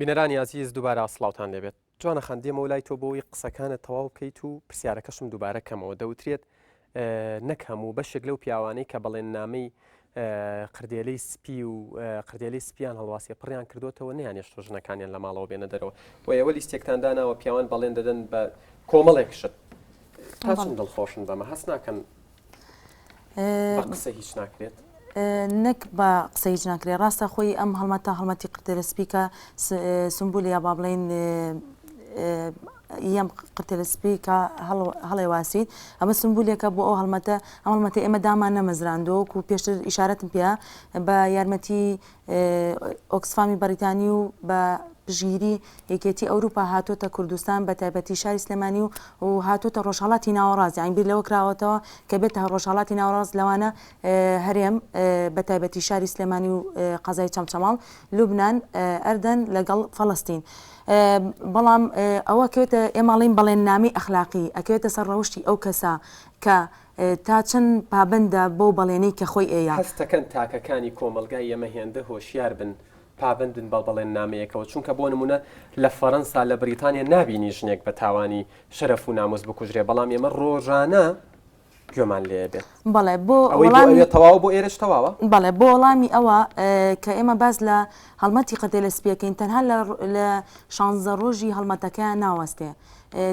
بینەرانی ئازیز دووبارە سڵاوتان لێبێت. جوانە خان دێمەوە لای تۆ بۆ ئەوەی قسەکانت تەواو بکەیت و پرسیارەکەشم دووبارە کەمەوە دەوترێت نەک هەموو بەشێک لەو پیاوانەی کە بەڵێننامەی قردێلەی سپی و قردێلەی سپیان هەڵواسیە پڕیان کردوتەوە نیانێشتۆ ژنەکانیان لە ماڵەوە بێنە دەرەوە و ئێوە لیستێکتان داناوە پیاوان بەڵێن دەدەن بە کۆمەڵێک شت تا چەند دڵخۆشن بەمە هەست ناکەن بە قسە هیچ ناکرێت؟ نەک بە قسە هیچ ناکرێت ڕاستە خۆی ئەم هەڵمەتە هەڵمەتی قرتێلە سپی کە سمبول یا با بڵێین یەم قرتێلە سپی کە هەڵێواسیت ئەمە سمبولێکە بۆ ئەو هەڵمەتە ئەم هەڵمەتە ئێمە دامان نەمەزراندووە وەکو پێشتر ئیشارەتم پێ بە یارمەتی ئۆکسفامی بەڕیتانی و بە پشتگیری یەکێتی ئەوروپا هاتۆتە کوردستان بە تایبەتی شاری سلێمانی و و هاتۆتە ڕۆژهەڵاتی ناوەڕاست یانی بیر لەوە کراوەتەوە کە بێتە ڕۆژهەڵاتی ناوەڕاست لەوانە هەرێم بە تایبەتی شاری سلێمانی و قەزای چەمچەماڵ لوبناان ئەردەن لەگەڵ فەڵەستین. بەڵام ئەوە کەوێتە ئێماڵین بەڵێن نامی ئەخلاقی ئەکەوێتە سەر ڕەوشی ئەو کەسە کە تا چەند پابەندە بەو بەڵێنەی کە خۆی ئەیا. هەستەکەن تاکەکانی کۆمەڵگای ئێمە هێندە هۆشیار بن پابەند بن بە بەڵێننامەیەکەوە، چونکە بۆ نموونە لە فەرەنسا لە بریتانیا نابینی ژنێک بە تاوانی شەرەف و ناموس بکوژرێ، بەڵام ئێمە ڕۆژانە گوێمان لێ بێت. بەڵێ بۆ ئەوەی بۆ ئەوێ تەواوە بۆ ئێرەش تەواوە؟ بەڵێ بۆ وەڵامی ئەوە کە ئێمە باس لە هەڵمەتی قەتێلە سپییەکەین تەنها لە شانزە ڕۆژی هەڵمەتەکەیان ناوەستێ،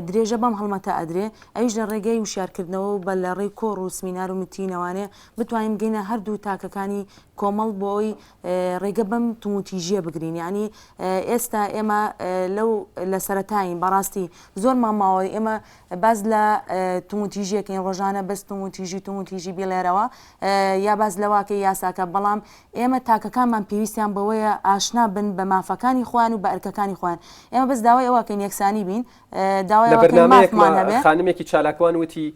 درێژە بەم هەڵمەتە ئەدرێ ئەویش لە ڕێگەی وشیارکردنەوە و بە لە ڕێی کۆڕ و سمینار و متینەوانێ بتوانین بگەینە هەردوو تاکەکانی کۆمەڵ بۆ ئەوەی ڕێگە بەم توموتیژیە بگرین یانی ئێستا ئێمە لەو لە سەرەتایین بەڕاستی زۆرمان ماوە ئێمە باس لە توموتیژیەکەین ڕۆژانە بەس توموتیژی توموتیژی بیڵێرەوە یا باس لەواکەی یاساکە بەڵام ئێمە تاکەکانمان پێویستیان بەوەیە ئاشنا بن بە مافەکانی خۆیان و بە ئەرکەکانی خۆیان. ئێمە بەس داوای ئەوە ئەکەین یەکسانی بین، داوای لە ئەوە ئەکەین بەرنامەیەکما مافمان هەبێ. خانمێکی چالاکوان وتی،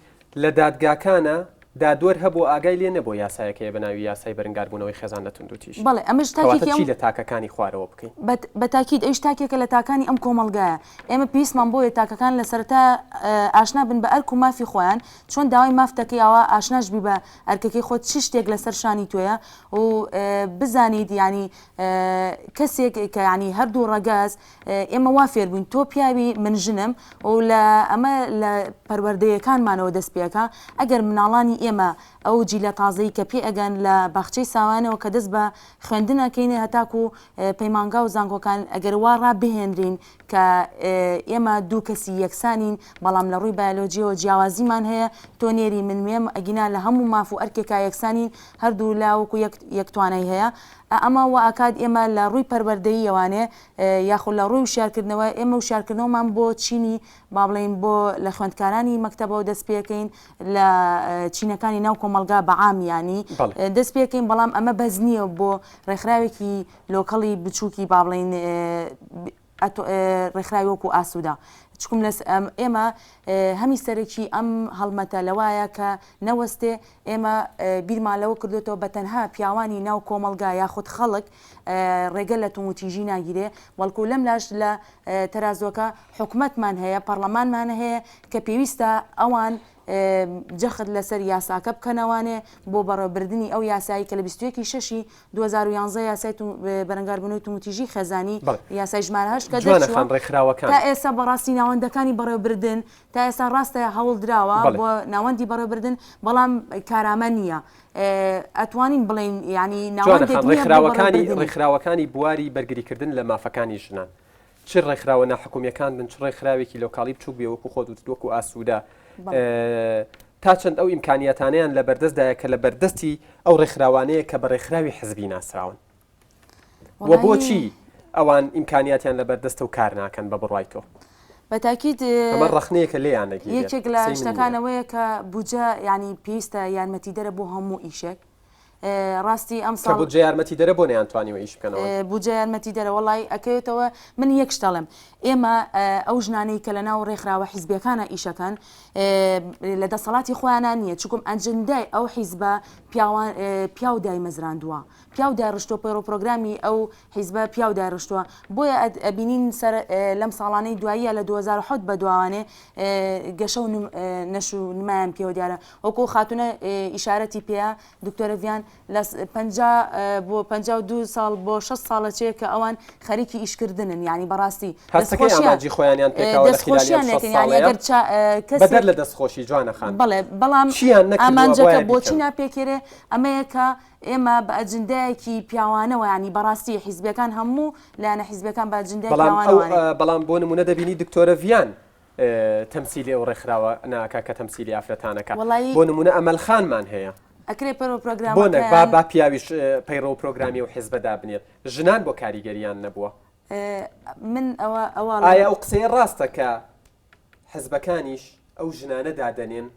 لە دادگاکانا دادوەر هەبوو ئاگای لێ نەبووە یاسایەک هەیە بە ناوی یاسای بەرنگاربوونەوەی خێزان لە توندوتیژی. بەڵێ ئەمەش کەواتە تاکێکی ئەم چی لە تاکەکانی خوارەوە بکەین؟ بە بە تاکید ئەویش تاکێکە لە تاکانی ئەم کۆمەڵگایە. ئێمە پێویستمان بەوەیە تاکەکان لە سەرەتا ئاشنا بن بە ئەرک و مافی خۆیان، چۆن داوای ماف دەکەی ئاوا ئاشناش بی بە ئەرکەکەی خۆت چ شتێک لەسەر شانی تۆیە و بزانیت یانی کەسێک کە یانی هەردوو ڕەگەز ئێمە وا فێر بووین تۆ پیاوی من ژنم و لە ئەمە لە پەروەردەیەکانمانەوە دەست پێکا ئەگەر مناڵانی ئێمە ئەو جیلە تازەی کە پێ ئەگەن لە باخچەی ساوایانەوە کە دەست بە خوێندن ئەکەین هەتاکو پەیمانگا و زانکۆکان ئەگەر وا ڕابهێنرین کە ئێمە دوو کەسی یەکسانین بەڵام لە ڕووی بایۆلۆجیەوە جیاوازیمان هەیە تۆ نێری من مێم ئەگینا لە هەموو ماف و ئەرکێکا یەکسانین هەردوو لا وەکو یەک یەک توانای هەیە ئەمە وا ئەکات ئێمە لە ڕووی پەروەردەییەوانێ یاخود لە ڕووی وشیارکردنەوە ئێمە وشیارکردنەوەمان بۆ چینی با بڵێین بۆ لە خوێندکارانی مەکتەبەوە دەست پێکەین لە چینەکانی ناو کۆمەڵگا بە عام یانی دەست پێکەین بەڵام ئەمە بەس نییە بۆ ڕێکخراوێکی لۆکەڵی بچووکی با بڵێین ڕێکخراوی وەکو ئاسوودە چکم لەس ئێمە هەمی سەرەکی ئەم هەڵمەتە لەوایە کە نەوەستێ ئێمە بیرمان لەوە کردوێتەوە بە تەنها پیاوانی ناو کۆمەڵگا یاخود خەڵک ڕێگە لە توموتیژی ناگیرێ بەڵکو لەم لاش لە تەرازوەکە حکومەتمان هەیە پەڕلەمانمان هەیە کە پێویستە ئەوان جەخت لەسەر یاساکە بکەنەوانێ بۆ بەڕێوەبردنی ئەو یاسایی کە لە 21 ی شەشی 2011 یاسای بەرەنگاربوونەوەی توندوتیژی خێزانی یاسای ژمارە هەشت کە جوانە خان ڕێکخراوەکان تا ئێستا بەڕاستی ناوەندەکانی بەڕێوەبردن تا ئێستا ڕاستە هەوڵ دراوە بۆ ناوەندی بەڕێوەبردن بەڵام کارامە نییە ئەتوانین بڵێین یانی ناوەندێک نییە بۆ بەڕێوەبردنی. ڕێکخراوەکانی بواری بەرگریکردن لە مافەکانی ژنان چ ڕێکخراوە ناحکومیەکان بن چ ڕێکخراوێکی لۆکاڵی بچوک بێ وەکو خۆت وتت وەکو ئاسوودە تا چەند ئەو ئیمکانیاتانەیان لە بەردەستدایە کە لە بەردەستی ئەو ڕێکخراوانەیە کە بە ڕێکخراوی حزبی ناسراون و بۆچی ئەوان ئیمکانیاتیان لە بەردەستە و کار ناکەن بە بڕوای تۆ؟ بە تاکید ئەمە ڕەخنەیەکە لێیان دەگیرێت یەکێک لە شتەکان ئەوەیە کە بودجە یانی پێویستە یارمەتیدەرە بۆ هەموو ئیشێک ڕاستی ئەم ساڵ بودجە یارمەتیدەرە بۆ نەیانتوانیوە ئیش بکەنەوە بودجە یارمەتیدەرە وەڵای ئەکەوێتەوە من یەک شت ئەڵێم ئێمە ئەو ژنانەی کە لە ناو ڕێکخراوە حیزبیەکانە ئیشەکەن لە دەسەڵاتی خۆیانان نییە چکم ئەجندای ئەو حیزبە پیاوان پیاو دایمەزراندووە پیاو دایڕشتووە پەیڕەوپرۆگرامی ئەو حیزبە پیاو دایڕشتووە بۆیە ئەبینین سەر لەم ساڵانەی دواییە لە 2007 بە دواوانێ گەشە و نەش و نمایان پێوە دیارە وەکو خاتونە ئیشارەتی پێیە دکتۆرە ڤیان. لە 50 بۆ 52 ساڵ بۆ 60 ساڵە چێ کە ئەوان خەریکی ئیشکردنن یعنی بەڕاستی هەستەکەی ئامانجی خۆیانیان پێکاوە لە خیلالی ئەم 60 ساڵەیە بەدەر لە دەستخۆشی جوانە خان بەڵێ بەڵام چیان نەکردووە ئامانجەکە بۆیە بۆچی بیکەن؟ ناپێکێرێ ئەمەیە کە ئێمە بە ئەجندایەکی پیاوانەوە یانی بەڕاستی حیزبەکان هەموو لایەنە حیزبەکان بە ئەجندای بەڵام ئەو پیاوانەوانێ. بەڵام بۆ نمونە دەبینی دکتۆرە ڤیان تەمسیلی ئەو ڕێکخراوە ناکا کە تەمسیلی ئافرەتانەکە وەڵایی بۆ نمونە ئەمەل خانمان هەیە ئەکرێ پەرۆ بۆ نەک با پرۆگرامەکەیان با پیاویش پەیڕەو و پرۆگرامی ئەو حیزبە دابنێت ژنان بۆ کاریگەریان نەبووە؟ من ئەوە ئەوە ئایا ئەڵێم. ئەو قسەیە ڕاستە کە حزبەکانیش ئەو ژنانە دادەنێن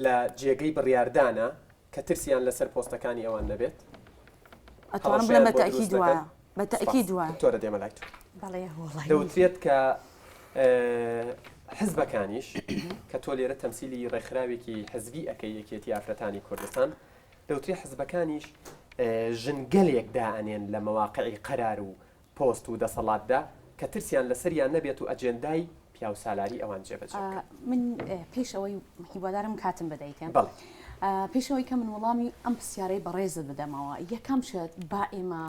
لە جێگەی بڕیاردانە کە ترسیان لەسەر پۆستەکانی ئەوان نەبێت؟ ئەتوانم بڵێم هەڕەشەیان بە بۆ دروست تەئکید دەکەن؟ وایە بە سپاس. تەئکید وایە. دکتۆرە دێمە لای تۆ. بەڵێ وەڵی. دەوترێت کە حزبەکانیش کە تۆ لێرە تەمسیلی ڕێکخراوێکی حزبی ئەکەی یەکێتی ئافرەتانی کوردستان دەوترێ حزبەکانیش ژنگەلێک دائەنێن لە مەواقعی قەرار و پۆست و دەسەڵاتدا کە ترسیان لەسەریان نەبێت و ئەجێندای پیاوسالاری ئەوان جێبەجێ بکەن. من پێش ئەوەی هیوادارم کاتم بدەیتێ. بەڵێ. پێش ئەوەی کە من وەڵامی ئەم پرسیارەی بەڕێزت بدەمەوە یەکەم شت با ئێمە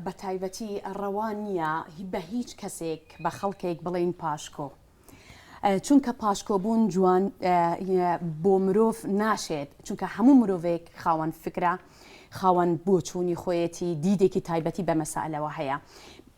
بە تایبەتی ڕەوا نییە بە هیچ کەسێک بە خەڵکێک بڵێین پاشکۆ. چونکە پاشکۆبوون جوان بۆ مرۆڤ ناشێت، چونکە هەموو مرۆڤێک خاوەن فکرە، خاوەن بۆچوونی خۆیەتی، دیدێکی تایبەتی بە مەسائلەوە هەیە.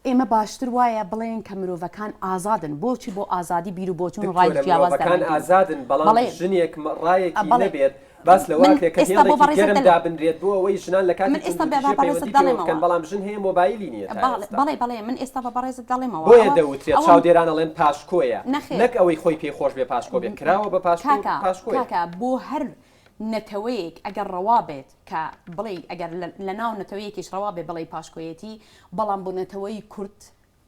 ئێمە باشتر وایە بڵێین کە مرۆڤەکان ئازادن، بۆچی بۆ ئازادی بیر و بۆچوون ڕای دکتۆرە جیاواز مرۆڤەکان دەرنەکەین؟ ئازادن بەڵام بەڵێ. ژنێک ڕایەکی بەڵێ. نەبێت باس لەوە من ئەکرێت کە ئێستا بۆ هێڵێکی بەڕێزت گەرم دەلێم. دابنرێت بۆ ئەوەی ژنان لە کاتی من ئێستا بە توندوتیژی بەڕێزت پەیوەندی پێوە بکەن دەڵێمەوە. بەڵام ژن هەیە مۆبایلی نییە تا بەڵێ ئێستا. بەڵێ بەڵێ من ئێستا بە بەڕێزت دەڵێمەوە بۆیە ئەوە دەوترێت ئەوە چاودێران ئەڵێن پاشکۆیە نەخێر. نەک ئەوەی خۆی پێی خۆش بێ پاشکۆ بێ کراوە بە پاشکۆ و کاکە پاشکۆیە. کاکە بۆ هەر نەتەوەیەک ئەگەر ڕەوا بێت کە بڵێی ئەگەر لە ناو نەتەوەیەکیش ڕەوا بێ بڵێی پاشکۆیەتی بەڵام بۆ نەتەوەی کورد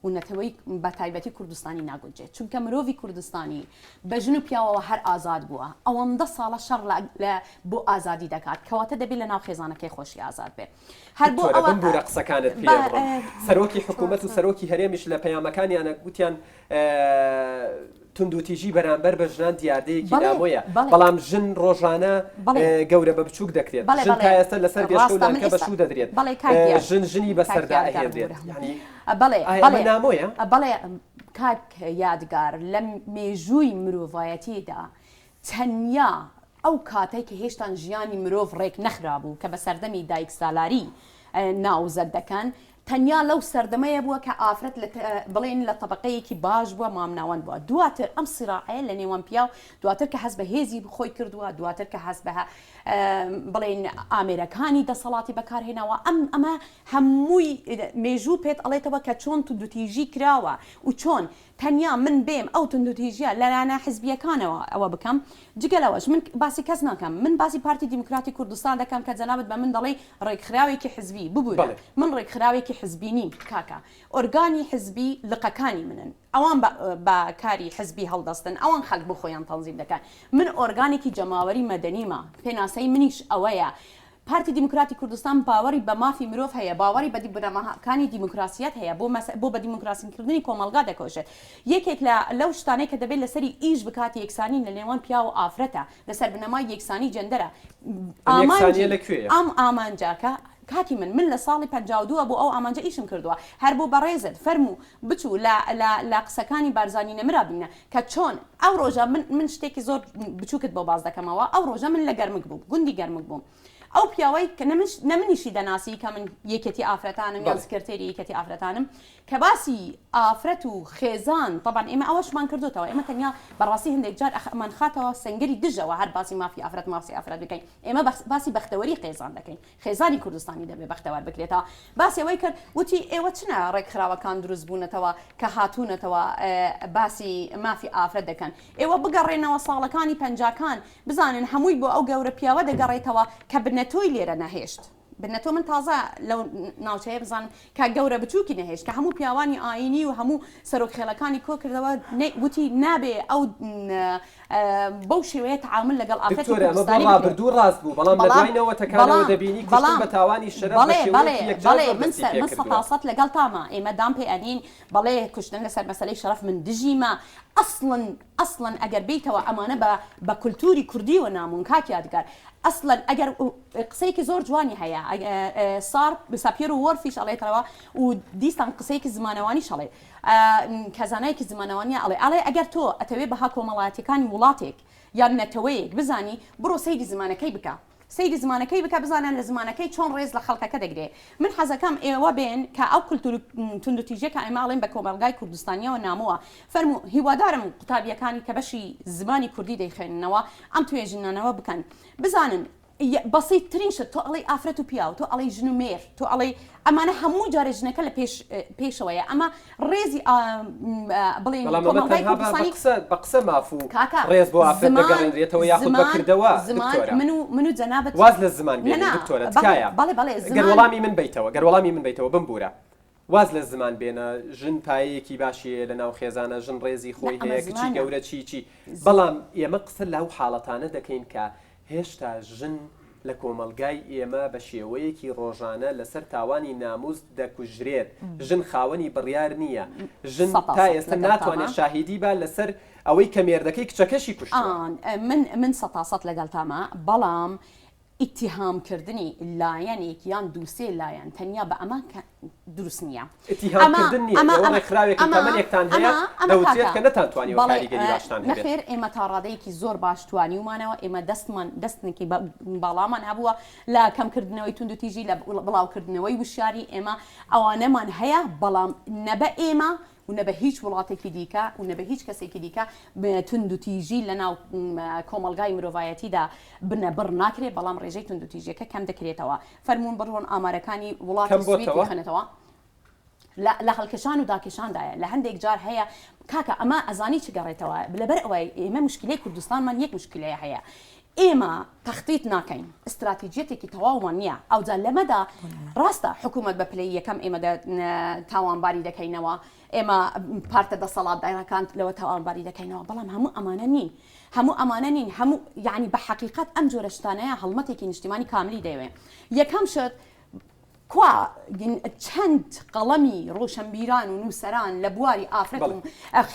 و نەتەوەی بە تایبەتی کوردستانی ناگونجێت چونکە مرۆڤی کوردستانی بە ژن و پیاوەوە هەر ئازاد بووە ئەوەندە ساڵە شەڕ لە بۆ ئازادی دەکات کەواتە دەبێت لە ناو خێزانەکەی خۆشی ئازاد بێ هەر بۆ دکتۆرە ئەوە بمبورە قسەکانت پێ بڕم سەرۆکی حکوومەت و سەرۆکی هەرێمیش لە پەیامەکانیانە گوتیان توندوتیژی بەرامبەر بە ژنان دیاردەیەکی نامۆیە، بەڵام ژن ڕۆژانە گەورە بە بچووک دەکرێت، ژن تا ئێستا لەسەر بێشکە و لانکە بە شوو دەدرێت، ژن ژنی بەسەردا ئەهێنرێت، یانی ئایا ئەمە نامۆیە؟ بەڵێ کاک یادگار لە مێژووی مرۆڤایەتیدا تەنیا ئەو کاتەی کە هێشتان ژیانی مرۆڤ ڕێک نەخرابوو کە بە سەردەمی دایکسالاری ناوزەد دەکەن، تەنیا لەو سەردەمەیە بووە کە ئافرەت لە بڵێین لە تەبەقەیەکی باش بووە مامناوەند بووە دواتر ئەم سیراعەیە لە نێوان پیاو دواتر کە هەست بە هێزی خۆی کردووە دواتر کە هەست بە بڵێین ئامێرەکانی دەسەڵاتی بەکارهێناوە ئەم ئەمە هەمووی مێژوو پێت ئەڵێتەوە کە چۆن توندوتیژی کراوە و چۆن تەنیا من بێم ئەو توندوتیژیە لە لایەنە حزبیەکانەوە ئەوە بکەم، جگە لەوەش من باسی کەس ناکەم، من باسی پارتی دیموکراتی کوردستان دەکەم کە جەنابت بە من دەڵێی ڕێکخراوێکی حزبی، ببورە من ڕێکخراوێکی حزبی نیم کاکە، ئۆرگانی حزبی لقەکانی منن، ئەوان بە کاری حزبی هەڵدەستن، ئەوان خەلک بۆ خۆیان تەنزیم دەکەن، من ئۆرگانێکی جەماوەری مەدەنیمە، پێناسەی منیش ئەوەیە پارتی دیموکراتی کوردستان باوەڕی بە مافی مرۆڤ هەیە، باوەڕی بە بنەماکانی دیموکراسیەت هەیە، بۆ بۆ بە دیموکراسیکردنی کۆمەڵگا دەکۆشێت. یەکێک لە لەو شتانەی کە دەبێت لەسەری ئیش بکات یەکسانی لە نێوان پیاو و ئافرەتە، لەسەر بنەمای یەکسانی جێندەرە. ئەم یەکسانییە ئامانجی لە کوێیە؟ ئەم ئامانجە کە کاکی من، من لە ساڵی 52 ە بۆ ئەو ئامانجە ئیشم کردووە. هەر بۆ بەڕێزت، فەرموو بچوو لە لە لە قسەکانی بارزانی نەمرا بینە کە چۆن ئەو ڕۆژە من من شتێکی زۆر بچووکت بۆ باس دەکەمەوە ئەو ڕۆژە من لە گەرمک بووم گوندی گەرمک بووم ئەو پیاوەی کە نە من نە منیشی دەناسی کە من یەکێتی ئافرەتانم یان سکرتێری یەکێتی ئافرەتانم کە باسی ئافرەت و خێزان تەبعەن ئێمە ئەوەشمان کردوتەوە ئێمە تەنیا بەڕاستی هەندێک جار ئەخمان خاتەوە سەنگەری دژەوە هەر باسی مافی ئافرەت مافی ئافرەت بکەین ئێمە باسی بەختەوەری خێزان دەکەین خێزانی کوردستانی دەبێ بەختەوەر بکرێتەوە. باسی ئەوەی کرد وتی ئێوە چنە ڕێکخراوەکان دروست بوونەتەوە کە هاتوونەتەوە باسی مافی ئافرەت دەکەن. ئێوە بگەڕێنەوە ساڵەکانی پەنجاکان بزانن هەمووی بۆ ئەو گەورە پیاوە دەگەڕێتەوە کە بنەتۆی لێرە نەهێشت. بنەتۆ من تازە لەو ناوچەیە بزانم کە گەورە بچووکی نەهێشت کە هەموو پیاوانی ئایینی و هەموو سەرۆک خێڵەکانی کۆکردەوە وتی نابێ ئەو. بەو شێوەیە تەعامول لەگەڵ ئافرەتی دکتۆرە ئەمە بۆ کوردستانی بکرێت. ڕابردوو ڕاست بوو بەڵام لە بەڵام دوای نەوەتەکانەوە بەڵام دەبینی کوشتن بەڵام بە تاوانی شەرەف بە بەڵێ بەڵێ شێوەیەکی یەکجار بەڵێ زۆر من دەستی سە پێ من کردووە. سەتا سەت لەگەڵتامە ئێمە دان پێ ئەنین بەڵێ کوشتن لەسەر مەسەلەی شەرەف من دژیمە ئەسڵەن ئەسڵەن ئەگەر بێیتەوە ئەمانە بە بە کولتوری کوردیەوە نامۆن کاک یادگار ئەسڵەن ئەگەر قسەیەکی زۆر جوانی هەیە سار ساپیەر و وۆرفیش ئەڵێتەوە و دیسان قسەیەکی زمانەوانیش ئەڵێ کە زانایەکی زمانەوانیە ئەڵێ ئەڵێ ئەگەر تۆ ئەتەوێ بەها کۆمەڵایەتیەکانی وڵاتێک یان نەتەوەیەک بزانی بڕۆ سەیری زمانەکەی بکە سەیری زمانەکەی بکە بزانە لە زمانەکەی چۆن ڕێز لە خەڵکەکە دەگرێ من حەزەکەم ئێوە بێن کە ئەو کولتور توندوتیژیە کە ئێمە ئەڵێن بە کۆمەڵگای کوردستانیەوە نامۆە فەرموو هیوادارم قوتابیەکانی کە بەشی زمانی کوردی دەیخوێننەوە ئەم توێژینانەوە بکەن بزانن بەسیت ترین شت تۆ ئەڵێی ئافرەت و پیاو تۆ ئەڵێی ژن و مێر تۆ ئەڵێی ئەمانە هەموو جارێ ژنەکە لە پێش پێشەوەیە ئەمە ڕێزی بڵێن بەڵام ئەمە کۆمەڵگای تەنها بە بە کوردستانی قسە بە قسە ماف و کاکە ڕێز بۆ ئافرەت زمان دەگەڕێنرێتەوە یاخود بە زمان کردەوە زمان دکتۆرە من و من و جەنابت واز لە زمان نا بێنین نا دکتۆرە بەڵێ تکایە بەڵێ بەڵێ گەر زمان وەڵامی من بەیتەوە گەر وەڵامی من بەیتەوە بمبورە واز لە زمان بێنە ژن پایەیەکی باشی هەیە لە ناو خێزانە ژن ڕێزی نا خۆی ئەمە هەیە کچی زمانە گەورە چی چی بەڵام ئێمە قسە لەو حاڵەتانە دەکەین کە هێشتا ژن لە کۆمەڵگای ئێمە بە شێوەیەکی ڕۆژانە لەسەر تاوانی ناموس دەکوژرێت، ژن خاوەنی بڕیار نییە، ژن سەتا تا سەت ئێستا لەگەڵتامە. ناتوانێت شاهیدی با لەسەر ئەوەی کە مێردەکەی کچەکەشی کوشتووە. ئان من من سەتا سەت لەگەڵتامە، بەڵام ئیتیهام کردنی لایەنێک یان دوو سێ لایەن تەنیا بە ئەمە کە دروست نییە. ئیتیهام ئەمە کردن نییە، ئەمە ئێوە ئەمە ڕێکخراوێکن ئەمە تەمەنێکتان هەیە ئەمە ئەمە دەوترێت کاکە کە نەتانتوانیوە بەڵێ کاریگەری باشتان هەبێت. نەخێر ئێمە تا ڕادەیەکی زۆر باش توانیومانەوە ئێمە دەستمان دەستنێکی باڵامان هەبووە لە کەمکردنەوەی توندوتیژی لە بڵاوکردنەوەی وشیاری ئێمە ئەوانەمان هەیە بەڵام نە بە ئێمە و نە بە هیچ وڵاتێکی دیکە و نە بە هیچ کەسێکی دیکە توندوتیژی لە ناو کۆمەڵگای مرۆڤایەتیدا بنەبڕ ناکرێت بەڵام ڕێژەی توندوتیژیەکە کەم دەکرێتەوە فەرموون بڕۆن ئامارەکانی وڵاتی کەم سوید بۆتەوە؟ بخوێنێتەوە لە لە هەڵکشان و داکشاندایە لە هەندێک جار هەیە کاکە ئەمە ئەزانی چ گەڕێتەوە لەبەر ئەوەی ئێمە مشکلەی کوردستانمان یەک مشکلەیە هەیە ئێمە تەختیت ناکەین ئیستراتیجیەتێکی تەواومان نییە ئەوجا لەمەدا ڕاستە حکوومەت بە پلەی یەکەم ئێمە تاوانباری دەکەینەوە ئێمە پارتە دەسەڵاتدارەکان لەوە تاوانباری دەکەینەوە بەڵام هەموو ئەمانە نین هەموو ئەمانە نین هەموو یعنی بە حەقیقەت ئەم جۆرە شتانەیە هەڵمەتێکی نیشتیمانی کاملی دەیەوێ یەکەم شت کوا چەند قەڵەمی ڕۆشنبیران و نووسەران لە بواری ئافرەت و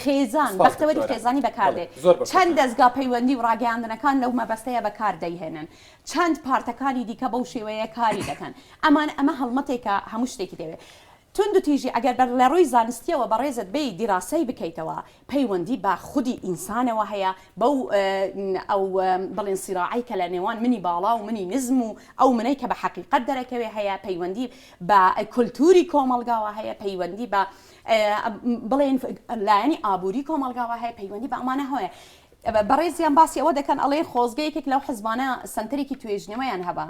خێزان سپاس بەختەوەری دکتۆرە. خێزانی بەکاردێ بەڵێ، زۆر بە چەند کورتی. دەزگا پەیوەندی و ڕاگەیاندنەکان لەو مەبەستەیە بەکار دەیهێنن چەند پارتەکانی دیکە بەو شێوەیە کاری دەکەن ئەمان ئەمە هەڵمەتێکە هەموو شتێکی دەوێ توندوتیژی ئەگەر بەر لە ڕووی زانستیەوە بەڕێزت بێی دیراسەی بکەیتەوە پەیوەندی بە خودی ئینسانەوە هەیە بەو ئەو بڵێن سیراعەی کە لە نێوان منی باڵا و منی نزم و ئەو منەی کە بە حەقیقەت دەرەکەوێ هەیە پەیوەندی بە کولتوری کۆمەڵگاوە هەیە پەیوەندی بە بڵێن لایەنی ئابووری کۆمەڵگاوە هەیە پەیوەندی بە ئەمانە هەیە بەڕێزیان باسی ئەوە دەکەن ئەڵێن خۆزگە یەکێک لەو حزبانە سەنتەرێکی توێژینەوەیان هەبا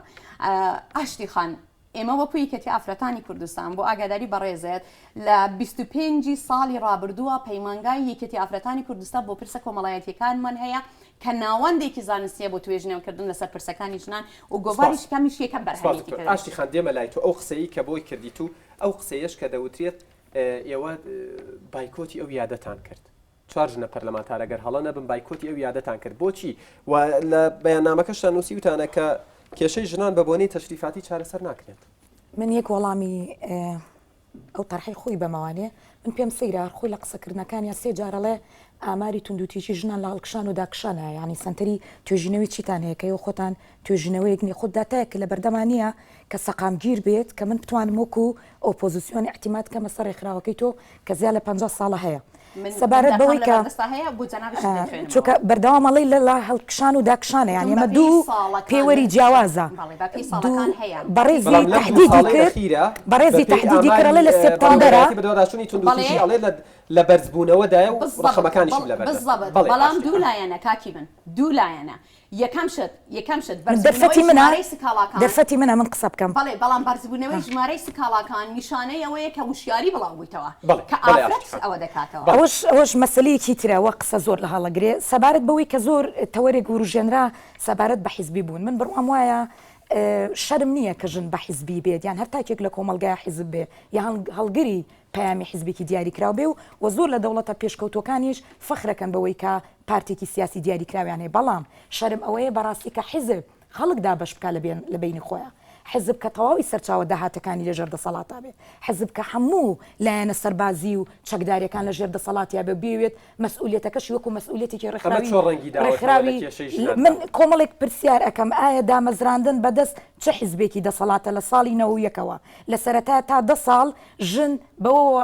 ئاشتی خان ئێمە وەکو یەکێتی ئافرەتانی کوردستان بۆ ئاگاداری بەڕێزت لە 25 ی ساڵی ڕابردووە پەیمانگای یەکێتی ئافرەتانی کوردستان بۆ پرسە کۆمەڵایەتیەکانمان هەیە کە ناوەندێکی زانستیە بۆ توێژینەوەکردن لەسەر پرسەکانی ژنان و گۆڤاری سپاس. شکامیش یەکەم سپاس بەرهەمێتی دکتۆر کە ئاشتی خان دێمە لای تۆ ئەو قسەیەی کە بۆی کردیت و ئەو قسەیەش کە دەوترێت ئێوە بایکۆتی ئەو یادەتان کرد چوار ژنە پەرلەمانتار ئەگەر هەڵە نەبم بایکۆتی ئەو یادەتان کرد بۆچی و لە بەیاننامەکەشتان نووسیوتانە کە کێشەی ژنان بە بۆنەی تەشریفاتی چارەسەر ناکرێت. من یەک وەڵامی ئەو تەرحەی خۆی بەمەوانێ من پێم سەیرە هەر خۆی لە قسەکردنەکانیا سێ جار ئەڵێ ئاماری توندوتیژی ژنان لە هەڵکشان و داکشانە یانی سەنتەری توێژینەوەی چیتان هەیە کە ئێوە خۆتان توێژینەوەیەک نیە خۆ داتایەک لە بەردەما نییە کە سەقامگیر بێت کە من بتوانم وەکو ئۆپۆزیسیۆن ئیعتیماد کەمە سەر ڕێکخراوەکەی تۆ کە زیاد لە 50 ساڵە هەیە سەبارەت بەوەی کە چونکە بەردەوام ئەڵێی لە لە هەڵکشان و داکشانە یانی ئەمە دوو پێوەری جیاوازە بەڕێزی تهدیدی کرد بەڕێزی تهدیدی کرد ئەڵێ لە سێپتەمبەرە بەدواداچوونی توندوتیژی ئەڵێ لە بەرزبوونەوەدایە و ڕەقەمەکانیشم لەبەردەست. بەڵام دوو لایەنە کاکی من دوو لایەنە یەکەم شت یەکەم شت من دەرفەتی بەرزبوونەوەی منە ژمارەی سکاڵاکان دەرفەتی منە من قسە بکەم. بەڵێ بەڵام بەرزبوونەوەی ژمارەی سکاڵاکان نیشانەی ئەوەیە کە وشیاری بڵاوبوویتەوە بەڵێ کە بەڵێ ئافرەت ئاشتی خان ئەوە دەکاتەوە. بەڵێ. ئەوەش ئەوەش مەسەلەیەکی ترە وە قسە زۆر لە هەڵەگرێ سەبارەت بەوەی کە زۆر تەوەرێک وروژێنرا سەبارەت بە حیزبی بوون من بڕوام وایە شەرم نییە کە ژن بە حیزبی بێت یان هەر تاکێک لە کۆمەڵگای حیزب بێ یان هەڵگری. پەیامی حیزبێکی دیاریکراو بێ و وە زۆر لە دەوڵەتە پێشکەوتووەکانیش فەخرەکەن بەوەی کە پارتێکی سیاسی دیاریکراویان هەیە بەڵام شەرم ئەوەیە بەڕاستی کە حیزب خەڵک دابەش بکا لە بەینی خۆیا. حزب کە تەواوی سەرچاوە داهاتەکانی لە ژێر دەسەڵاتا بێ، حزب کە هەموو لایەنە سەربازی و چەکداریەکان لە ژێر دەسەڵاتیا بێ و بیەوێت مەسئولیەتەکەشی وەکو مەسئولیەتێکی ئەمە ڕێکخراوی چۆن ڕەنگی داوەتەوە لە ڕێکخراوی کێشەی ژناندا؟ من کۆمەڵێک پرسیار ئەکەم ئایا دامەزراندن بە دەست چ حزبێکی دەسەڵاتە لە ساڵی نەوەویەکەوە لە سەرەتا تا دە ساڵ ژن بەوەوە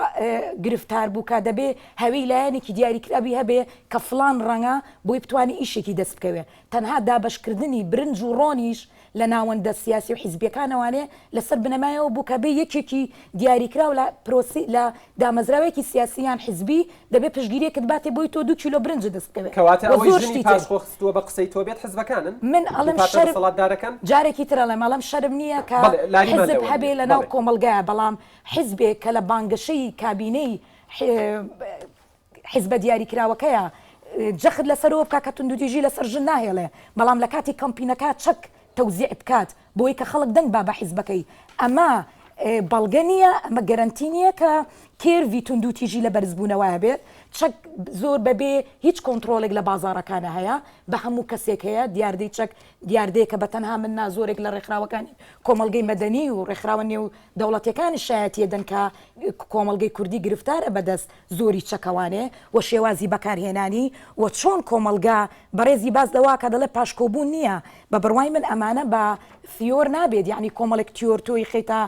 گرفتار بوو کە دەبێ هەوێی لایەنێکی دیاریکراوی هەبێ کە فڵان ڕەنگە بۆی بتوانێ ئیشێکی دەست بکەوێ تەنها دابەشکردنی برنج و ڕۆنیش لە ناوەندە سیاسی و حیزبیەکانەوانێ لەسەر بنەمای ئەوە بوو کە بێ یەکێکی دیاریکراو لە پرۆسی لە دامەزراوەیەکی سیاسی یان حیزبی دەبێ پشتگیریەکت باتێ بۆی تۆ دوو کیلۆ برنجت دەست بکەوێ کەواتە و ئەوەی زۆر ژنی شتی تر. پاشخۆ خستووە بە قسەی تۆ بێت حزبەکانن؟ من و ئەڵێم پارتە شەرم دەسەڵاتدارەکان؟ جارێکی تر ئەڵێم ئەڵێم شەرم نییە کە بەڵێ لاریمان حیزب لەوە هەبێ نییە لە ناو بەڵێ. کۆمەڵگایە بەڵام حیزبێک کە لە بانگەشەی کابینەی حیزبە دیاریکراوەکەیە جەخت لەسەر ئەوە بکات کە توندوتیژی لەسەر ژن ناهێڵێ، بەڵام لە کاتی کەمپینەکە چەک تەوزیع بکات بۆی کە خەڵک دەنگ با بە حیزبەکەی، ئەمە بەڵگە نییە، ئەمە گەرەنتی نییە کە curve ی توندوتیژی لە بەرزبوونەوە هەبێت، چەک زۆر بەبێ هیچ کۆنتڕۆڵێک لە بازاڕەکانە هەیە، بە هەموو کەسێک هەیە، دیاردەی چەک دیاردەیەکە بە تەنها من نا زۆرێک لە ڕێکخراوەکانی کۆمەڵگەی مەدەنی و ڕێکخراوە نێو دەوڵەتیەکانیش شایەتیەدەن کە کۆمەڵگەی کوردی گرفتارە بەدەست زۆری چەکەوانێ و شێوازی بەکارهێنانی و چۆن کۆمەڵگا بەڕێزی باس لەوەکا دەڵێ پاشکۆبوون نییە بە بڕوای من ئەمانە بە تیۆر نابێت یەعنی کۆمەڵێک تیۆر تۆی خەیتە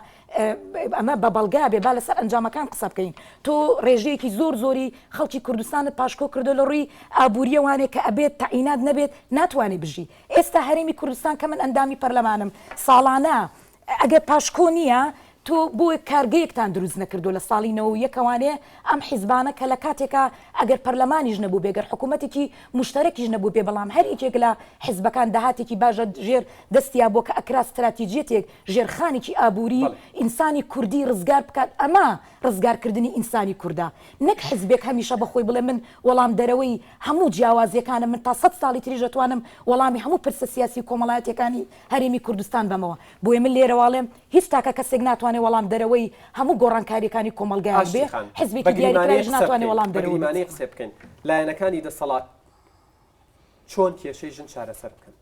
ئەمە بە بەڵگا بێ با لەسەر ئەنجامەکان قسە بکەین تۆ ڕێژەیەکی زۆر زۆری خەڵکی کوردستانت پاشکۆ کردو لە ڕووی ئابووریەوانێ کە ئەبێت تەعینات نەبێت ناتوانێ بژی ئێستا هەرێمی کوردستان کە من ئەندامی پەرلەمانم ساڵانە ئەگەر پاشکۆ نییە تۆ بۆ کارگەیەکتان دروست نەکردوە لە ساڵی 91 ەوانێ ئەم حیزبانە کە لە کاتێکا ئەگەر پەرلەمانیش نەبووبێ گەر حکوومەتێکی موشتەرەکیش نەبووبێ بەڵام هەر یەکێک لە حیزبەکان داهاتێکی باش لە ژێر دەستیا بووە کە ئەکرا ستراتیجیەتێک ژێرخانێکی ئابووری ئینسانی کوردی ڕزگار بکات ئەمە ڕزگارکردنی ئینسانی کوردە نەک حیزبێک هەمیشە بە خۆی بڵێ من وەڵامدەرەوەی هەموو جیاوازیەکانم من تا سەد ساڵی تریش ئەتوانم وەڵامی هەموو پرسە سیاسی و کۆمەڵایەتیەکانی هەرێمی کوردستان بەمەوە. بۆیە من لێرەوە ئەڵێم هیچ تاکە کەسێک ناتوانێ وەڵام دەرەوەی هەموو گۆڕانکاریەکانی کۆمەڵگایەک بێ، ئاشتی خان، بە حزبێکی گریمانەیەک دیاریکراویش قسە ناتوانێ بکەین، وەڵام بە دەرەوە بێت. گریمانەیەک قسە بکەین، لایەنەکانی دەسەڵات چۆن کێشەی ژن چارەسەر بکەن؟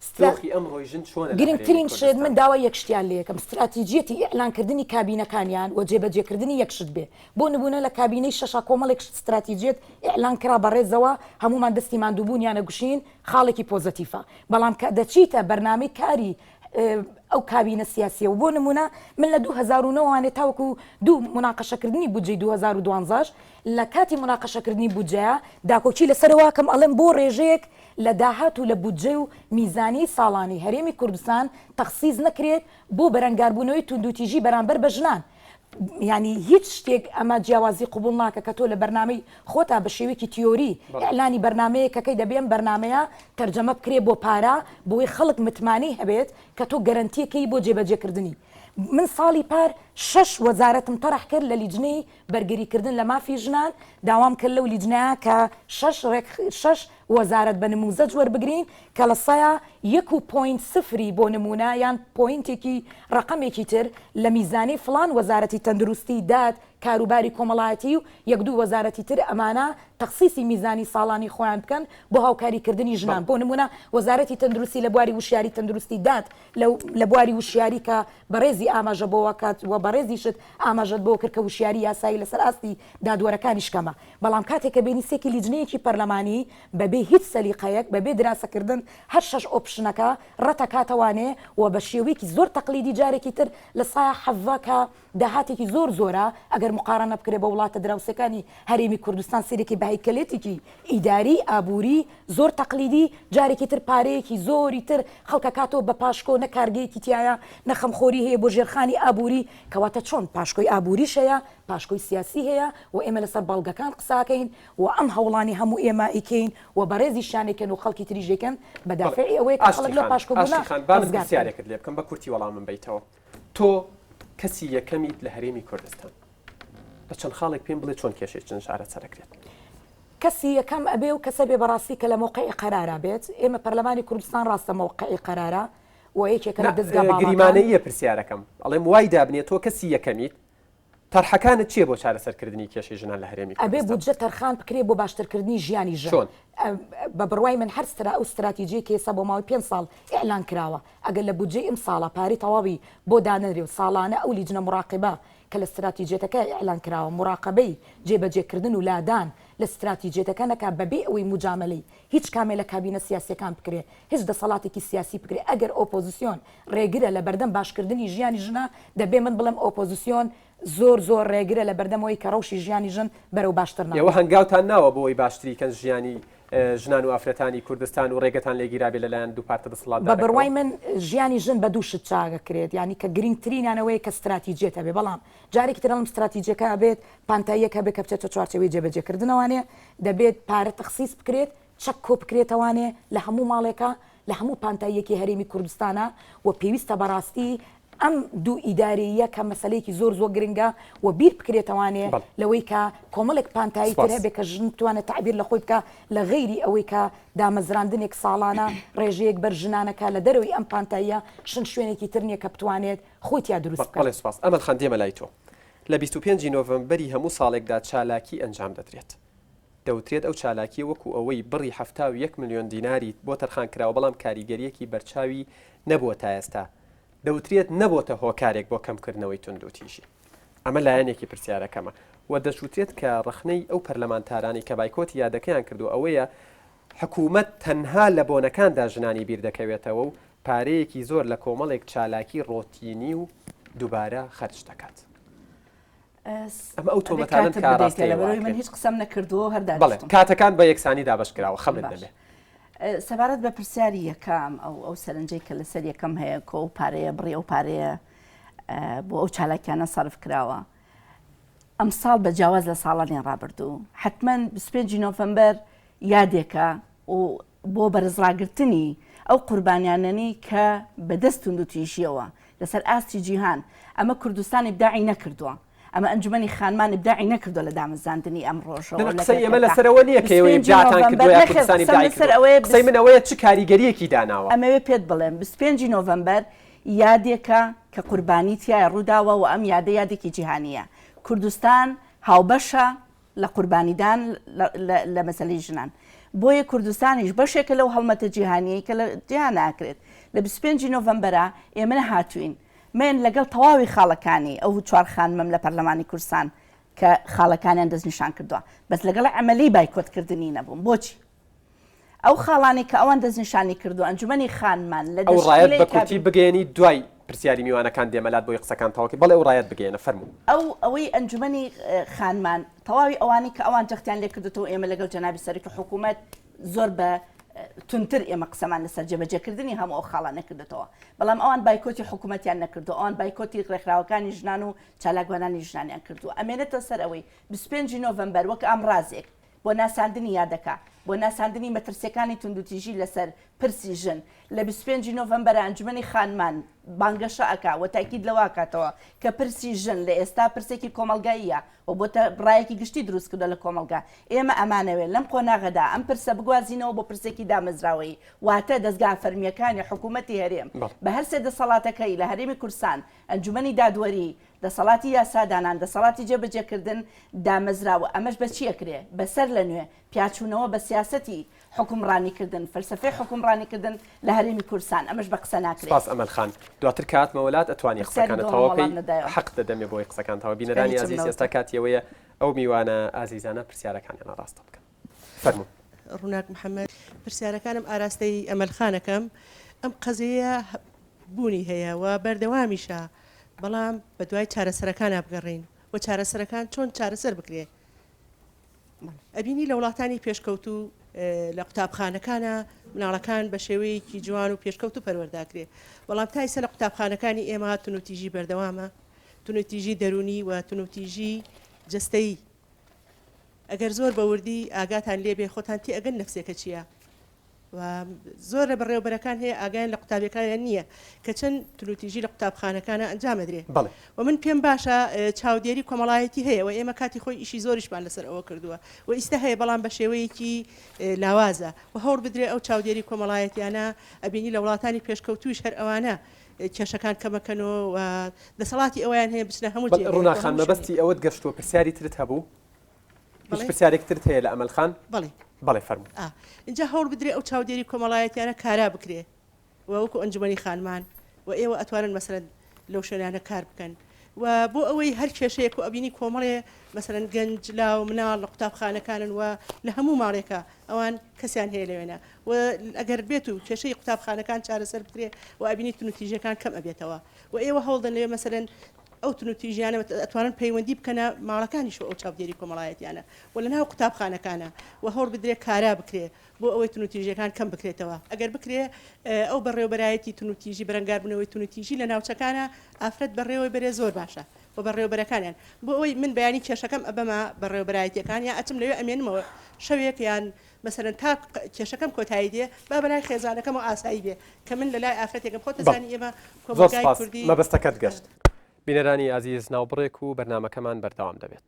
سترا. دۆخی ئەمڕۆی ژن چۆنە لە هەرێمی گرنگترین شت من کوردستان؟ داوای یەک شتیان لێ ئەکەم ستراتیجیەتی ئیعلانکردنی کابینەکانیان و جێبەجێکردنی یەک شت بێ بۆ نمونە لە کابینەی شەشا کۆمەڵێک شت ستراتیجیەت ئیعلان کرا بەڕێزەوە هەموومان دەستی ماندووبوونیان ئەگوشین خاڵێکی پۆزەتیفە بەڵام کە دەچیتە بەرنامەی کاری ئەو کابینە سیاسیە و بۆ نمونە من لە 2009 وانێ تاوەکو دوو مناقەشەکردنی بودجەی 2012 لە کاتی مناقەشەکردنی بودجەیە داکۆکی لەسەرەوە کەم ئەڵێم بۆ ڕێژەیەک لە داهات و لە بودجەی و میزانی ساڵانی هەرێمی کوردستان تەخسیس نەکرێت بۆ بەرەنگاربوونەوەی توندوتیژی بەرامبەر بە ژنان یانی هیچ شتێک ئەمە جیاوازی قبوڵ ناکە کە تۆ لە بەرنامەی خۆتا بە شێوەیەکی تیۆری ئیعلانی بەرنامەیەکەکەی دەبێ ئەم بەرنامەیە تەرجەمە بکرێ بۆ پارە بۆی خەڵک متمانەی هەبێت کە تۆ گەرەنتیەکەی بۆ جێبەجێکردنی من ساڵی پار شەش وەزارەتم تەرح کرد لە لیجنەی بەرگریکردن لە مافی ژنان داوام کرد لەو لیجنەیە کە شەش ڕێک شەش وەزارەت بە نموزەج وەربگرین کە لە سەیا یەک و point سفری بۆ نمونە یان point ێکی ڕەقەمێکی تر لە میزانیەی فڵان وەزارەتی تەندروستی داد کاروباری کۆمەڵایەتی و یەک دوو وەزارەتی تر ئەمانە تەخسیسی میزانی ساڵانی خۆیان بکەن بۆ هاوکاری کردنی ژنان بۆ نمونە وەزارەتی تەندروستی لە بواری وشیاری تەندروستی داد لە بواری وشیاری کە بەڕێزی ئاماژە بۆوە کات و بەڕێزیشت ئاماژەت بۆ کرد کە وشیاری یاسایی لەسەر ئاستی دادوەرەکانیش کەمە بەڵام کاتێک کە بینی سێکی لیجنەیەکی پەرلەمانی بەبێ هیچ سەلیقەیەک بەبێ دراسەکردن هەر شەش option ەکە ڕەتەکاتەوانێ و بە شێوەیەکی زۆر تەقلیدی جارێکی تر لە سایە حەڤە کە داهاتێکی زۆر زۆرە ئەگەر موقارەنە بکرێ بە وڵاتە دراوسێکانی هەرێمی کوردستان سەیرێکی بە هەیکەلێتێکی ئیداری ئابووری زۆر تەقلیدی جارێکی تر پارەیەکی زۆری تر خەڵکەکاتەوە بە پاشکۆ نە کارگەیەکی تیایە نە خەمخۆری هەیە بۆ ژێرخانی ئابووری کەواتە چۆن پاشکۆی ئابووریش هەیە پاشکۆی سیاسی هەیە و ئێمە لەسەر بەڵگەکان قساکەین و ئەم هەوڵانی هەموو ئێمە ئەیکەین و بەڕێزیشیان ئەیکەن و خەڵکی تریش ئەیکەن بە دافعی ئەوەیە کە خەڵک لەو پاشکۆبوونە ئاشتی خان با من ڕزگار بکەن. پرسیارێکت لێ بکەم بە کورتی وەڵامم بەیتەوە تۆ کەسی یەکەمیت لە هەرێمی کوردستان بە چەند خاڵێک پێم بڵێ چۆن کێشەی ژن چارەسەر ئەکرێت؟ کەسی یەکەم ئەبێ و کەسە بێ بەڕاستی کە لە مەوقعی قەرارا بێت ئێمە پەرلەمانی کوردستان ڕاستە مەوقعی قەرارە و یەکێکە لە دەزگا باڵاکان. گریمانەییە پرسیارەکەم ئەڵێم وای دابنێ تۆ کەسی یەکەمیت. تەرحەکانت چییە بۆ چارەسەرکردنی کێشەی ژنان لە هەرێمی ئەبێ کوردستان؟ بودجە تەرخان بکرێ بۆ باشترکردنی ژیانی ژن. چۆن؟ بە بڕوای من هەر سترا ئەو ستراتیجیەی کە ئێستا بۆ ماوەی پێنج ساڵ ئیعلان کراوە ئەگەر لە بودجەی ئمساڵا پارەی تەواوی بۆ دانەنرێ و ساڵانە ئەو لیجنە موراقیبە کە لە ستراتیجیەتەکە ئیعلان کراوە موراقەبەی جێبەجێکردن و لادان لە ستراتیجیەتەکە نەکا بەبێ ئەوەی موجامەلەی هیچ کامێ لە کابینە سیاسیەکان بکرێ هیچ دەسەڵاتێکی سیاسی بکرێ ئەگەر ئۆپۆزسیۆن ڕێگرە لە بەردەم باشکردنی ژیانی ژنا دەبێ من بڵێم ئۆپۆزسیۆن زۆر زۆر ڕێگرە لە بەردەم ئەوەی کە ڕەوشی ژیانی ژن بەرەو باشتر ئێوە ناڕوا. هەنگاوتان ناوە بۆ ئەوەی باشتری کەن ژیانی ژنان و ئافرەتانی کوردستان و ڕێگەتان لێ گیرابێ لە لایەن دوو پارتە بە دەسەڵاتدارەکەوە؟ بڕوای من ژیانی ژن بە دوو شت چاک ئەکرێت یانی کە گرینگترینیان ئەوەیە کە ستراتیجیەت هەبێ بەڵام جارێکی تر ئەڵێم ستراتیجەکە ئەبێت پانتاییەک هەبێت کە بچێتە چوارچێوەی جێبەجێکردنەوانێ دەبێت پارە تەخسیس بکرێت چەک کۆبکرێتەوانێ لە هەموو ماڵێکا، لە هەموو پانتاییەکی هەرێمی کوردستانا و پێویستە بەڕاستی ئەم دوو ئیدارەییە کە مەسەلەیەکی زۆر زۆر گرنگە و بیر بکرێتەوانێ بەڵێ. لەوەی کە کۆمەڵێک پانتایی تر سپاس. هەبێ کە ژن بتوانێ تەعبیر لە خۆی بکا لە غەیری ئەوەی کە دامەزراندنێک ساڵانە ڕێژەیەک بەر ژنانەکا لە دەرەوەی ئەم پانتاییە شن شوێنێکی تر نیە کە بتوانێت خۆی تیا دروست بکات. بەڵێ سپاس. ئەمەل خان دێمە لای تۆ. لە 25 ی نۆڤەمبەری هەموو ساڵێکدا چالاکی ئەنجام دەدرێت. دەوترێت ئەو چالاکییە وەکو ئەوەی بڕی 71 ملیۆن دیناری بۆ تەرخان کراوە، بەڵام کاریگەرییەکی بەرچاوی نەبووە تا ئێستا، دەوترێت نەبۆتە هۆکارێک بۆ کەمکردنەوەی توندوتیژی. ئەمە لایەنێکی پرسیارەکەمە و دەشوترێت کە ڕەخنەی ئەو پەرلەمانتارانەی کە بایکۆتی یادەکەیان کردووە ئەوەیە حکومەت تەنها لە بۆنەکاندا ژنانی بیردەکەوێتەوە و پارەیەکی زۆر لە کۆمەڵێک چالاکی ڕۆتینی و دووبارە خەرج دەکات. ئەمە ئەو تۆمەتانەن کە ئاراستەی ئێوە لەبەرئەوەی من هیچ قسەم نەکردووە هەر بەڵێ دانیشتوم. کاتەکان بە یەکسانی دابەش کراوە خەمت باش نەبێ. سەبارەت بە پرسیاری یەکەم ئەو ئەو سەرنجەی کە لەسەر یەکەم هەیە کۆ ئەو پارەیە بڕی ئەو پارەیە بۆ ئەو چالاکیانە سەرف کراوە ئەمساڵ بە جیاواز لە ساڵانی ڕابردوو حتمما 25 نۆڤەمبەر یادێکە و بۆ بەرزڕاگرتنی ئەو قوربانیانەنی کە بەدەست توندوتیژیەوە لەسەر ئاستی جیهان، ئەمە کوردستان ئیبداعی نەکردووە، ئەمە ئەنجومەنی خانمان ئیبداعی نەکردووە لە دامەزراندنی ئەم ڕۆژەوە نە لە قسەی ئێمە کەرکەکە. لەسەر ئەوە نییە کە ئێوە 25 ئیبداعتان نۆڤەمبەر کردووە یا نەخێر کوردستان قسەم ئیبداعی لەسەر کردووە، ئەوەیە قسەی من ئەوەیە چ کاریگەرییەکی داناوە. ئەمەوێ پێت بڵێم 25 نۆڤەمبەر یادێکە کە قوربانی تیایا ڕووداوە و ئەم یادە یادێکی جیهانییە. کوردستان هاوبەشە لە قوربانیدان لە مەسەلەی ژنان. بۆیە کوردستانیش بەشێکە لەو هەڵمەتە جیهانییەی کە لە جیهانا ئەکرێت. لە 25 ی نۆڤەمبەرا ئێمە نەهاتووین. من لەگەڵ تەواوی خاڵەکانی ئەو چوار خانمەم لە پەرلەمانی کوردستان کە خاڵەکانیان دەستنیشان کردووە. بەس لەگەڵ عەمەلی بایکۆتکردنی نەبووم. بۆچی؟ ئەو خاڵانەی کە ئەوان دەستنیشانی کردووە، ئەنجومەنی خانمان لە ئەو ڕایەت دەشکیلەی بە کورتی کابینە. بگەیەنی دوای پرسیاری میوانەکان دێمە لات بۆی قسەکان تەواو کەی بەڵێ ئەو ڕایەت بگەیەنە فەرموو. ئەو ئەوەی ئەنجومەنی خانمان تەواوی ئەوانەی کە ئەوان جەختیان لێ کردۆتەوە ئێمە لەگەڵ جەنابی سەرۆکی حکوومەت زۆر بە توندتر ئێمە قسەمان لەسەر جێبەجێکردنی هەموو ئەو خاڵانە کردۆتەوە بەڵام ئەوان بایکۆتی حکوومەتیان نەکردووە ئەوان بایکۆتی ڕێکخراوەکانی ژنان و چالاکوانانی ژنانیان کردووە ئەمێنێتە سەر ئەوەی 25 نۆڤەمبەر وەک ئامڕازێک بۆ ناساندنی یادەکە، بۆ ناساندنی مەترسیەکانی توندوتیژی لەسەر پرسی ژن، لە 25 ی نۆڤەمبەرا ئەنجومەنی خانمان بانگەشە ئەکا و تاکید لەوە ئەکاتەوە کە پرسی ژن لە ئێستا پرسێکی کۆمەڵگاییە و بۆتە ڕایەکی گشتی دروست کردوە لە کۆمەڵگا، ئێمە ئەمانەوێ لەم قۆناغەدا ئەم پرسە بگوازینەوە بۆ پرسێکی دامەزراوەیی واتە دەزگا فەرمییەکانی حکومەتی هەرێم بە هەرسێ دەسەڵاتەکەی لە هەرێمی کوردستان ئەنجومەنی دادوەری، دەسەڵاتی یاسادانان، دەسەڵاتی جێبەجێکردن دامەزراوە، ئەمەش بە چی ئەکرێ؟ بە سەر لە نوێ پیاچوونەوە بە سیاسەتی حوکمڕانیکردن، فەلسەفەی حوکمڕانیکردن لە هەرێمی کوردستان، ئەمەش بە قسە ناکرێ. سپاس ئەمەل خان. دواتر کە هاتمەوە لات ئەتوانی پرسیاری قسەکانت دووەمم تەواو وەڵام کەی، نەدایەوە. حەقت دەدەمێ بۆی قسەکان تەواو. چونکە بینەرانی هیچم ئازیز ئێستا نەوتووە. کاتی ئەوەیە ئەو میوانە ئازیزانە پرسیارەکانیان ئاڕاستە بکەن. فەرموون. ڕووناک محەمەد، پرسیارەکانم ئاراستەی ئەمەل خان ئەکەم، ئەم قەزیەیە بوونی هەیە و بەردەوامیشە، بەڵام بەدوای چارەسەرەکانا بگەڕێین و چارەسەرەکان چۆن چارەسەر بکرێ ئەبینی لە وڵاتانی پێشکەوتوو لە قوتابخانەکانا مناڵەکان بە شێوەیەکی جوان و پێشکەوتوو پەروەرداکرێ بەڵام تا ئیسە لە قوتابخانەکانی ئێمە تونوتیژی بەردەوامە تونوتیژی دەروونی و تونوتیژی جەستەیی ئەگەر زۆر بە وردی ئاگاتان لێبێ خۆتان تێئەگەن نەفسێکە چییە و زۆر لە بەڕێوەبەرەکان هەیە ئاگایان لە قوتابیەکانیان نییە کە چەند تونوتیژی لە قوتابخانەکانە ئەنجام ئەدرێ بەڵێ. و من پێم باشە چاودێری کۆمەڵایەتی هەیە و ئێمە کاتی خۆی ئیشی زۆریشمان لەسەر ئەوە کردووە و ئیستە هەیە بەڵام بە شێوەیەکی لاوازە و هەوڵ بدرێ ئەو چاودێری کۆمەڵایەتیانە ئەبینی لە وڵاتانی پێشکەوتوویش هەر ئەوانە. کێشەکان کەمەکەنەوە و دەسەڵاتی ئەوەیان هەیە بچنە هەموو جێگەیەک و ڕووناک خان هەموو شوێنێک. مەبەستی ئەوەت گەشتووە پرسیاری ترت هەبوو؟ هیچ بەڵێ. پرسیارێک ترت هەیە لە ئەمەل خان؟ بەڵێ. بەڵێ فەرموو. ئا ئینجا هەوڵ بدرێ ئەو چاودێری کۆمەڵایەتیانە کارا بکرێ و وەکو ئەنجومەنی خانمان و ئێوە ئەتوانن مەسەلەن لەو شوێنانە کار بکەن و بۆ ئەوەی هەر کێشەیەک و ئەبینی کۆمەڵێ مەسەلەن گەنج لاو مناڵ لە قوتابخانەکانن و لە هەموو ماڵێکا ئەوان کەسیان هەیە لەوێنە و ئەگەر بێت و کێشەی قوتابخانەکان چارەسەر بکرێ و ئەبینی توندوتیژیەکان کەم ئەبێتەوە و ئێوە هەوڵدەن لەوێ مەسەلەن ئەو توندوتیژیانە ئەتوانن پەیوەندی بکەنە ماڵەکانیش و ئەو چاودێری کۆمەڵایەتیانە و لەناو قوتابخانەکانە و هەوڵ بدرێ کارا بکرێ بۆ ئەوەی توندوتیژیەکان کەم بکرێتەوە ئەگەر بکرێ ئەو بەڕێوەبەرایەتی توندوتیژی بەرەنگاربوونەوەی توندوتیژی لە ناوچەکانە ئافرەت بەڕێوەی بەرێ زۆر باشە و بەڕێوەبەرەکانیان بۆ ئەوەی من بەیانی کێشەکەم ئەبەمە بەڕێوەبەرایەتیەکان یا ئەچم لەوێ ئەمێنمەوە شەوێک یان مەسەلەن تا کێشەکەم کۆتایی دێ با بەلای خێزانەکەمەوە ئاسایی بێ کە من لەلای ئافرەتێکم خۆت بەڵێ ئەزانی ئێمە زۆر کۆمەڵگای سپاس کوردی مەبەستەکەت گەشت. بینەرانی ئازیز ناوبڕێک و بەرنامەکەمان بەردەوام دەبێت.